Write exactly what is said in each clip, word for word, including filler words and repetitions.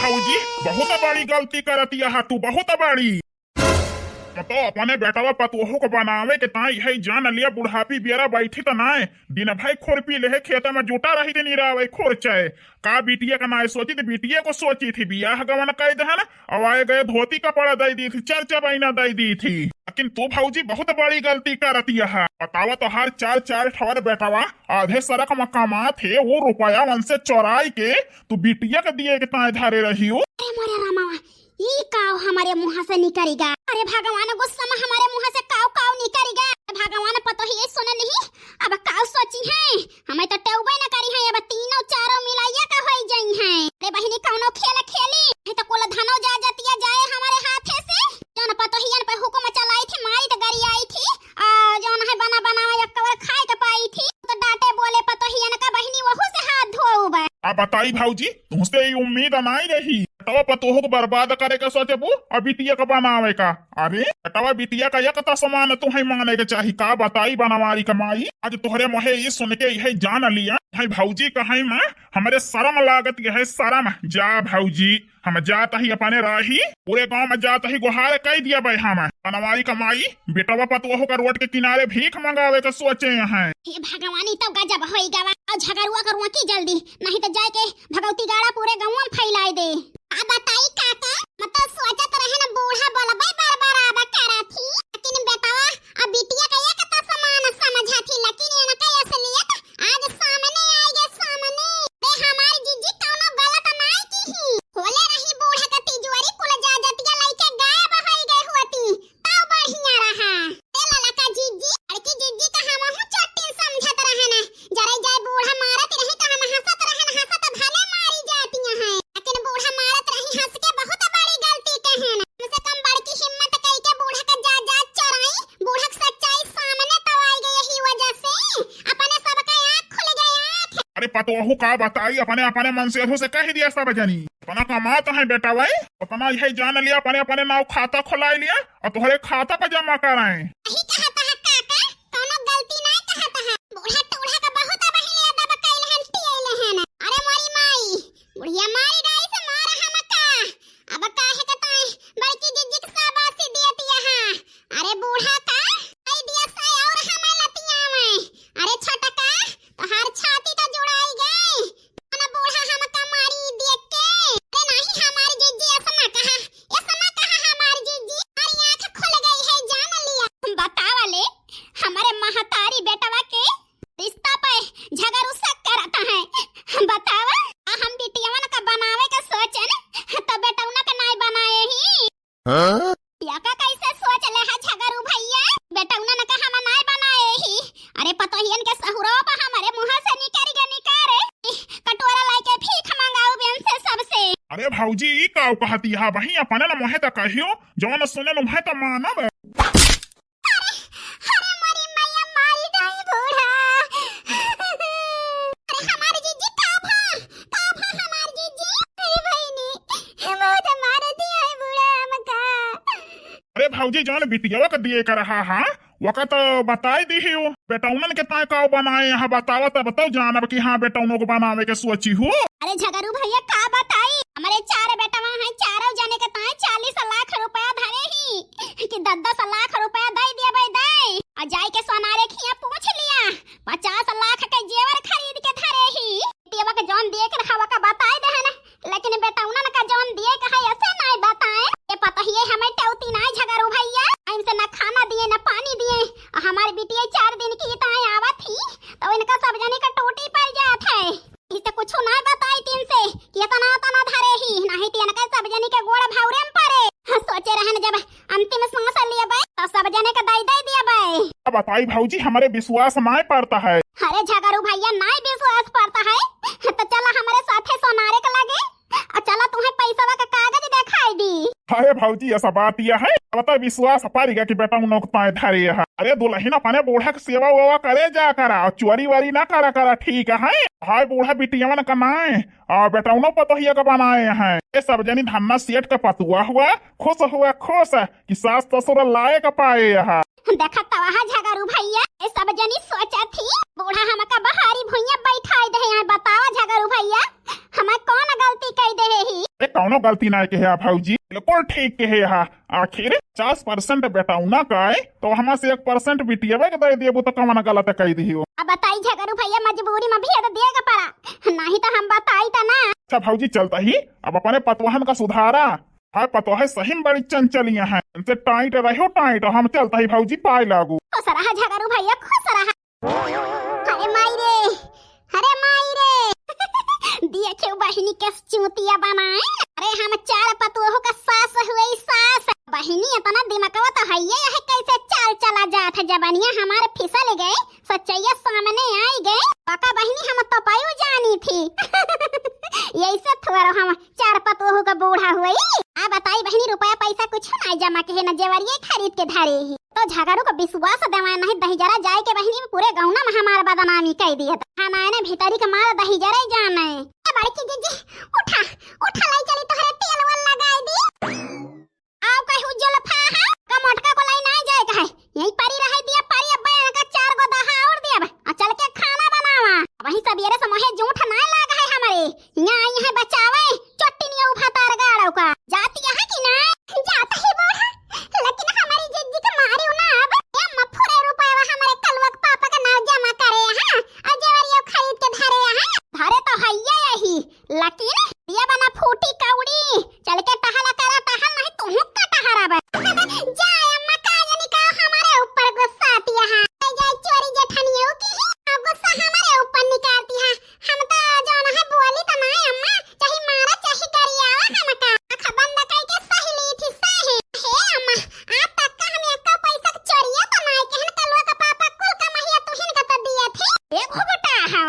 भौजी, बहुत बड़ी गलती करतिया हा तू, बहुत बड़ी। तो अपने बेटवा पतोहू को बनावे के ताई है, जान लिया बुढ़ापी बियरा बैठी त नाय, दिन भई खुरपी लेहे खेत में जुटा रही थी, निरावे खुरचे। का बिटिया का नाय सोची थी, बिटिया को सोची थी, बियाह गवन कई दहन, अब आए गए धोती कपड़ा दई दी थी, चर्चा बहिना दई दी थी। लेकिन तू भौजी बहुत बड़ी गलती करतिया हा। बतावा तोहार चार चार ठवर बेटवा आधे सड़क में कमात हे, वो रुपया उनसे चोराई के तू बिटिया के दिए के ताय धरे रही हो। अरे मोरे रामावा, ई काव हमारे मुँह से निकरिगा? अरे भगवान, गुस्सा में हमारे मुँह से काव काव निकरिगा? भगवान पतोहिए सुन लिही, अब काव सोची है, हमें तो टेउबे न करी है, अब तीनों चारों मिलाइया का होई जाई है। अरे बहिनी, कौनो खेल खेली, नहीं तो कुल धनो जा जतिया जाए हमारे हाथे से। जौन पतोहियन पे हुकुम चलाई थी, मारी तो गरियाई थी, आ जौन है बना बनावा एक कवर खाए के पाई थी, तो डांटे बोले पतोहियन का बहिनी वहू से हाथ धोउबे। अब बताई भौजी, तुमसे ई उम्मीद नाई रही। बेटवा पतोह को बर्बाद करे के सोचबू, और बिटिया का बनावे का। अरे बेटवा बिटिया का एक त समान तू है माने के चाही का? बताई बनवारी कमाई, आज तोहरे मोहे ई सुन के यही जान लिया, है भौजी कहे माँ, हमरे शर्म लागत है, शर्म। जा भौजी, हम जात ही अपने राही, पूरे गांव में जात ही गुहार कई दिया बे हम। बनवारी कमाई, बेटवा पतोह का रोड के किनारे भीख मंगावे के सोचे हैं। हे भगवान, ई तो गजब होई गवा। और झगरुआ करुआ की जल्दी, नहीं तो जाए के भगवती गाड़ा पूरे गाँव में फैलाए दे। अब बताई काका, मतलब सोचत रहे न बूढ़ा बोलबे बरबराबे करा थी, लेकिन बेटवा अब बिटिया का एक त समान समझा थी, लेकिन इनका असलियत आज सामने आई गए सामने। बे हमार जीजी कौनो गलत नाई की ही, खोले रही बूढ़ा का तिजोरी, कुल जाजतिया लइके गायब होई गए होती। तब बढ़िया रहा। ए ललका जिज्जी, बड़की जिज्जी का हमहू चट्टिन समझत रहन। जरे जाए बूढ़ा मारत रही त हम हंसत रहन, हंसत भले मारी जातिया हैं, लेकिन बूढ़ा मारत रही हंस के बहुत बड़ी गलती कहन। कम से कम बड़की हिम्मत कई के बूढ़ा का जा जा चोराई, बूढ़ा के सच्चाई सामने तो आई गई, यही वजह से अपने सबका आँख खुल गई, आँख। अरे पतोहू का बताई, अपने अपने मन से से कह दिया सब जनी। अपना कमात है बेटा भाई, अपना यही जान लिया, अपने अपने नाव खाता खोलाई लिया और तोहरे खाता पे जमा कराए। यही कहत है काका, कौनो गलती नहीं कहत है। बूढ़ा टूढ़ा का बहुत अब हिले अदब कैल हन, टियल हन। अरे मोरी माई, बुढ़िया मारी डाई से मार हमका। अब काहे के ताई बड़की जिज्जी के शाबाशी दियत यहाँ। अरे बूढ़ा का कई दिया से और हमें लतिया में। अरे छोटका, तोहार छाती तो जुड़ाई गई। ना बूढ़ा हमका मारी देख के। अरे नहीं हमार जिज्जी, ऐसा ना कहा, ऐसा ना कहा हमार जिज्जी। हमारी आँख खुल गई है, जान लिया। बतावा ले, हमारे महतारी बेटवा के रिश्ता पे झगड़ू शक करत है। बतावा, आ हम बिटियवन का बनावे के सोचन, तो बेटौना के नाई बनाए ही। हाँ? या का कैसे सोच ले है झगड़ू भैया? बेटौनन का हम नाय बनाए ही। अरे पतोहियन के सहुरो पर हमारे मुँह से निकल गए निकारे। कटोरा लाइके भीख मंगाऊ बेन से सबसे। अरे भौजी, ई काऊ कहती है बही? अपने न मुँहे त कहियो, जौन सुने न मुँहे त मानब। अरे, अरे मोरी मैया, मारी डाई बूढ़ा। अरे हमार जीजी, का भा? का भा हमार जीजी? अरे बहिनी, बहुत मार दिया है बूढ़ा हमका। अरे भौजी, जौन बिटियावा के दिए के रहा हा, वका तो बताई दिहियो। बेटौनन के ताय काव बनाए यहाँ, बतावा तब तो जानब कि हाँ, बेटौनो को बनावे के सोची हूँ। अरे झगड़ू भैया, का बताई, हमारे चार बेटवा हैं, चारों जने के ताय चालीस लाख रुपया धरे ही कि दस दस लाख रुपया दे दिए भाई दे, और जाई के सोनारे खिया पूछ लिया, पचास लाख के जेवर खरीद के धरे ही। बिटियावा के जौन दिए के रहा वका बताई दे है ना, लेकिन बेटौनन का जौन दिए के है ऐसे नाय बताए। ये पतोहिए हमें टेउती नाय झगड़ू भैया, टाइम से न खाना दिए न पानी दिए। और हमारी बिटिया चार दिन की ताय आवत ही तो इनका सब जने का टूटी पड़ जात है। इस तो कुछ नाय बताई तीन से कि इतना इतना धरे ही, नहीं तो इनका सब जने के गोड़ भौरे में पड़े। हाँ, सोचे रहन जब अंतिम सांस लेबे तो सब जने के दई दई देबे। अब बताई भौजी, हमारे विश्वास नाय पड़ता है। अरे झगड़ू भैया, नाय विश्वास पड़ता है तो चला हमारे साथे सोनारे के लगे, और चला तुम्हें पैसवा का कागज दिखाई दी। अरे भौजी, ऐसा बात यह है, अब तो विश्वास पड़ेगा कि बेटौनो के ताय धरे है। अरे दुल्हन, अपने बूढ़ा के सेवा वेवा करे जा करा, और चोरी वारी ना करा करा, ठीक है? हाय बूढ़ा बिटियावन का नाय, और बेटौनो पतोहिया का बनाए हैं। ये सब जनी धन्ना सेठ का पतुआ हुआ, खुश हुआ, खुश कि सास ससुर लायक पाए यहाँ। देखत तो वहाँ झगड़ू भैया, ये सब जनी सोचा थी, बूढ़ा हमका बहारी भुइया बैठाई दे यहाँ। बतावा झगड़ू भैया, हमें कौन गलती कई दे ही? एक कौनो गलती नाहीं केहे हा भौजी, बिल्कुल ठीक केहे हा। आखिर पचास percent बेटौना का है, तो हमा से एक percent बिटियवे के दे देबू तो कौन गलत कह दियो? अब बताई झगड़ू भैया, मजबूरी में भी तो दिए के पड़ा, नाहीं तो हम बताई तो ना। अच्छा भौजी, चलता ही अब अपने पतोहन का सुधारा। हाय पतोहे सही में बड़ी चंचलिया हैं, इनसे tight रहो tight। हम चलता ही भौजी, पाए लागू। खुश रहा झगड़ू भैया, खुश रहा। अरे माई रे, अरे माई रे। देखियो बहिनी के चूतिया बनाए। अरे हम चार पतोह का सास हुई सास। बहिनी इतना दिमागवा तो हइये है, कैसे चाल चला जात है। जबनिया हमार फिसल गए, सच्चाइया सामने आई गए। काका बहिनी हम तो पायु जानी थी। यही से थोड़ा हम चार पतोह का बूढ़ा हुई। आ बताई बहिनी, रुपया पैसा कुछ ना जमा केहे, ना जेवरिये खरीद के धरे ही। तो झगड़ू को विश्वास देवाए नहीं, दहिजरा जाए के बहिनी पूरे गौना में हमार बदनामी कह दिए। हमारे भीतरी के मार दहिजरा ही जाने। ए बड़की जीजी, उठा, उठा लाई चली तोहरे तेल वल लगाई दी। आओ कहू जुल्फा है, का मोटका को लाई नहीं जाए का है। यही परी रहे दिया परी, अब बयान का चार गो दहा और दिया बा। आ चल के खाना बनावा। वही सबेरे से मोहे जूठ नहीं लाग है हमारे। यहाँ आई है बचावे, चोट्टी नहीं उभा तार गाड़ो का। जाती है कि नहीं? जात ही बूढ़ा, लेकिन हमारी जिज्जी के मारियो ना अब। ए मफुरे रुपया हमारे कलुआ के पापा का नाम जमा करे हैं, और जेवरियो खरीद के धरे हैं। धरे तो हइये यही, लेकिन दिया बना फूटी कौड़ी, चल के टहला करा टहल, नहीं तो हुक्का टहरा बे। जा अम्मा, का जानी का हमारे ऊपर गुस्सा आती है। ले जाए चोरी जेठनियों की ही, अब गुस्सा हमारे ऊपर निकालती है। हम तो जौन है बोली तो नहीं अम्मा, चाहे मारा चाहे गरियावा हमका। आँख बंद करके सही ली थी सही। हे अम्मा, आज तक का हम एक पैसा के चोरिया तो नहीं, केहन कलुआ का पापा कुल कमहिया तुहिन का तो दिया थी। ए घुघटा हो,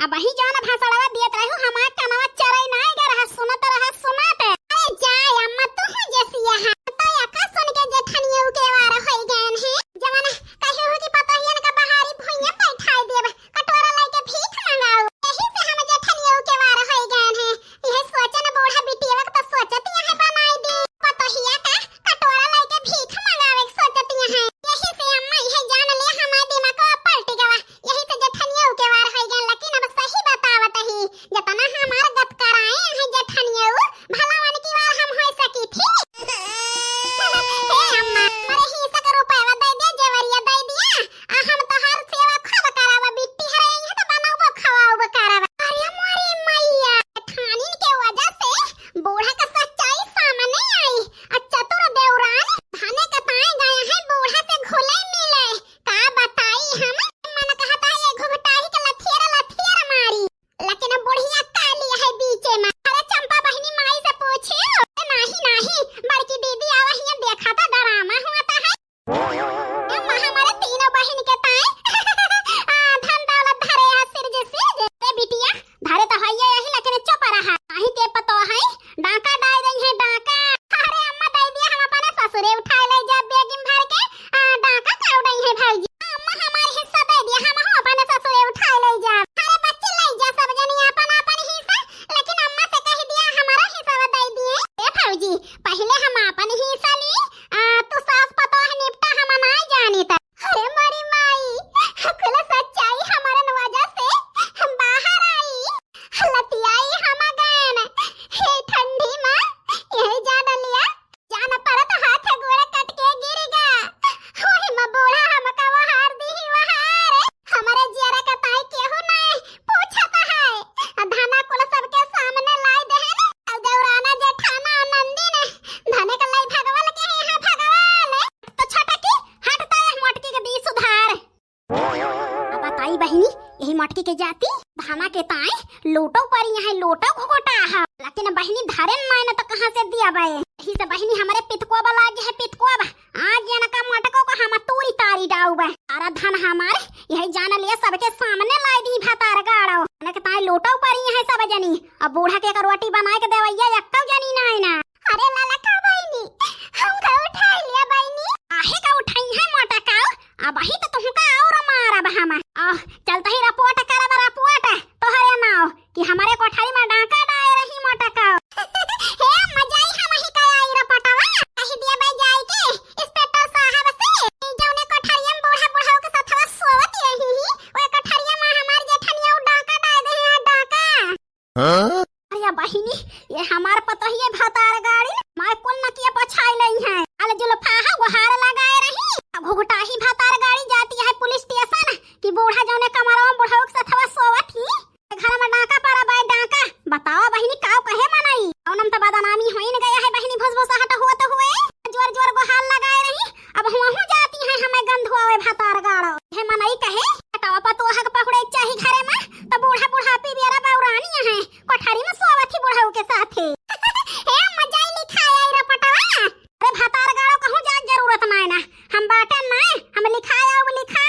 अबही जौन भाषणवा दियत रहू, हमार कनवा चरई नाई ग रहा, सुनत रहा, सुनत। अरे जाए अम्मा, तू हूँ जैसी यहाँ। तो यका सुन के जेठनियो के वार होई गएन है। जवन कहे हो कि पतोहियन का बहारी भुइयां बैठाई देब, कटोरा लेके भीख मंगाऊ। यही से हम जेठनियो के वार होई गएन है। यह सोचन बूढ़ा बिटियवा के तो सोचत यहाँ बनाई दी। पतोहिया का कटोरा लेके भीख मंगावे के सोचत यहाँ। यही से अम्मा यह जान ले हमार दिमागवा पलट गवा। यही से जेठनियो के वार होई गए, लेकिन अब सही बतावत ही, जतना हमार गत कराए हैं जेठनियो, भला उनकी वार हम होई सकी थी? हे अम्मा, मरे हिस्सा के रुपया दे दे, जेवरिया दे दिया, आ हम तोहार सेवा खूब करावा, बिट्टी हरे यहाँ तो बनाउबो खवाउबो करावा। अरे मोरी मैया, जेठानिन के वजह से बूढ़ा का सच्चाई सामने आई। आ चतुर देवरान धने कताए गए हैं, बूढ़ा से घुले मिले। का बताई हम, मन कहता है ये घुघटाही के लथियर लथियर मारी, लेकिन अब बुढ़िया काली है बीचे में। अरे चंपा बहिनी, माई से पूछियो। ए, नाही, नाही, बड़की दीदी आवा हियां, देखा था डरामा हुआ था है। ए, माँ हमारे तीनों बहिन के ताए आ, धन दौलत धरे आ सिरज सिरज। ए बिटिया, धरे तो हइये यही, लेकिन चुप रहा। नाही ते पतो है, डाका डाल रही है, डाका। अरे अम्मा, दे दिया, हम अपने ससुरे उठाए ले जा बैग में भर के। आ, डाका का उड़ाई है भौजी? अम्मा, हमार हिस्सा दे दिया, हम, हम अपने ससुरे उठाए ले जा। अरे बच्चे, ले जा सब जनी अपन अपन हिस्सा, लेकिन अम्मा से कह दिया, हमारा हिस्सा दे दिए। ए भौजी, पहले हम अपन हिस्सा ली, आ, तू सास पतोह निपटा, हम ना जानी त। अरे मोरी माई, कुल सच्चाई हमारन वजह से बाहर आई। लतियाई हम गएन। हे ठंडी माँ, यही जान लिया, जान परत हाथ गोड़ कट के गिर गा। वही में बूढ़ा हमका वहार दी ही वहार। हमारे जियरा का ताई केहू नहीं पूछत है। धना कुल सबके सामने लाई देहन। अब देवराना जेठाना नंदी ने धने के लाई भगवल के यहाँ भगवान। तो छोटा की हट तो यह मोटकी के दी सुधार। अब बताई बहिनी, यही मटकी के जाती धाना के ताई लोटो परी यहाँ लोटो घोटा है, लेकिन बहिनी धरे नाई न तो कहाँ से दिया बे। यही से बहिनी हमारे पितको बा लागे है, पितको बा। आज ये न का मटको को हम तूरी तारी डाऊ बे। सारा धन हमारे यही जान लिया सबके सामने लाई दी भतार गाड़ो। न के ताई लोटो परी यहाँ सब जनी। अब बूढ़ा के एक रोटी बनाए के देवैया यक्को जनी नाई ना। अरे लाला का बहिनी, हमका उठाई लिया बहिनी। आहे का उठाई है मोटा काऊ? अबही तो तुमका और मारब हम। आ, चलता ही रिपोर्ट करब रिपोर्ट तोहरे नाव कि हमारे कोठरी में डाका डाए रही मोटा काऊ। हे मजाई हम ही पतोहिए भतार गाड़ी, माय कुल नकिया पछाई लई है। अल जुल्फाहा गोहार लगाए रही, घुघुटाही भतार गाड़ी जाती है पुलिस स्टेशन कि बूढ़ा जौने कमरवा में बुढ़ऊ के सथवा सोवत ही, घर में डाका पड़ा बाय डाका। बतावा बहिनी, काव कहे मनई, कौनम त बदनामी होइन गया है बहिनी, भुसभुसाहट होत हुए। जोर जोर गोहार लगाए रही, अब हुआहू जाती है हमें गंधुआवे भतार गाड़ो। हे मनई कहे, बतावा पतोहा के पहुड़े चाही घरे में, त बूढ़ा बुढ़ापी बेरा बौरानी है, कोठरी में सोवत ही बुढ़ऊ के साथे। हे मजाई लिखाए आई रपटवा। अरे भतार गाड़ो कहूँ जाए जरूरत नाय ना, हम बाटे नाय, हम लिखाए आउब लिखा